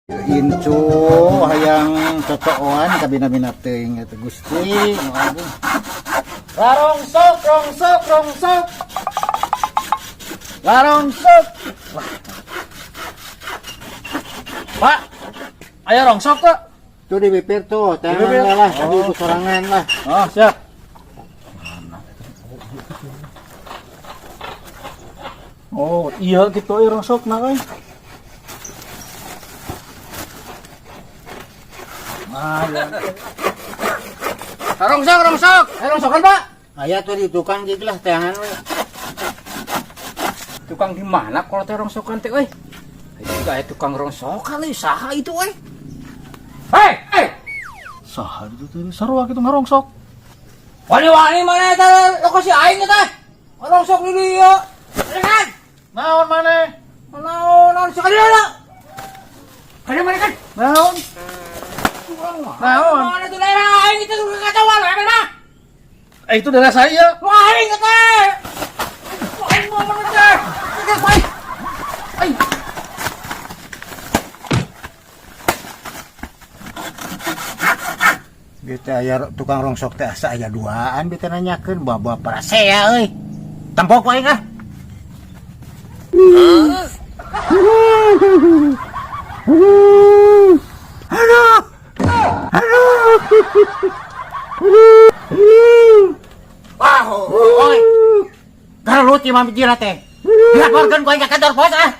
Incu hayang totoan kabina-bina teuing eta Gusti nu agung. Larongsok, rongsok, rongsok. Larongsok. Pak, aya rongsok tuh. Tuh di bibir tuh, Di bibir? tangan lah, tadi Oh. ku sorangan lah. Oh, siap. Oh, iya gitu euy rongsok na euy. Nah, ya. Rongsok, rongsok. Eh, rongsokan, Pak. Aya tuh di tukang gig lah tangan we. Tukang di mana kalau teh rongsokan teh euy? Itu juga aya tukang rongsokan euy, saha itu euy? Hei, hei. Saha itu teh sarua kitu ngarongsok. Wani-wani mana eta lokasi aing teh? Rongsok di dieu. Kan? Naon maneh? Naon, naon sekali lah. Kada mana kan? Naon? Naon? Mana itu daerah aing itu kacauan we mah. Eh, itu daerah saya. Wah, aing teh. Wah, aing mau mana teh? Teh, aing. Aing. Bieu teh aya tukang rongsok teh asa aya duaan bieu teh nanyakeun bawa-bawa parasea euy. Tempok ku aing ah. Aduh. Aduh. Wah, oi. Gelut imam jira teh. Dilaporkeun ku aing ka kantor pos ah.